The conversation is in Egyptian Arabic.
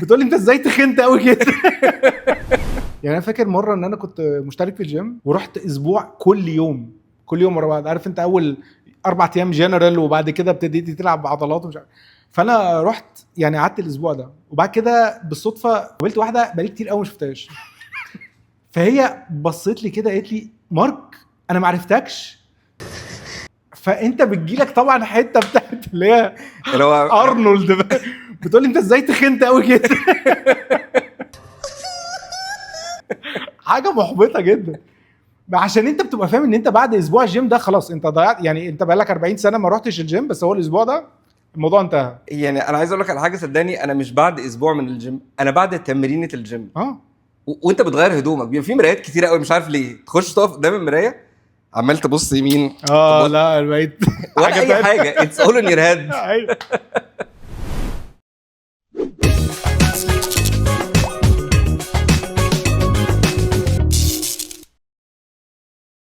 بتقول لي انت ازاي تخنت قوي كده؟ يعني انا فاكر مرة ان انا كنت مشترك في الجيم ورحت اسبوع كل يوم، كل يوم ورا بعض. عارف انت اول 4 ايام جنرال وبعد كده ابتديت تلعب بعضلات ومش عارف. فانا رحت يعني قعدت الاسبوع ده، وبعد كده بالصدفة قابلت واحدة بقالي كتير قوي ما شفتهاش، فهي بصيت لي كده قالت لي مارك انا ما عرفتكش. فانت بتجيلك طبعا حتة بتاعت اللي هي اللي هو ارنولد، بتقول لي انت ازاي تخنت قوي كده؟ حاجة محبطة جدا، عشان انت بتبقى فاهم ان انت بعد اسبوع الجيم ده خلاص انت ضيعت، يعني انت بقالك 40 سنة ما رحتش الجيم، بس هو الاسبوع ده الموضوع انتهى. يعني انا عايز اقول لك على حاجة، صدقني انا مش بعد اسبوع من الجيم، انا بعد تمرينه الجيم. وانت بتغير هدومك بيبقى في مرايات كتيرة قوي، مش عارف ليه تخش تقف قدام المراية عمال تبص يمين لا بقيت ولا اي تانية. حاجه، it's all in your head. ايوه.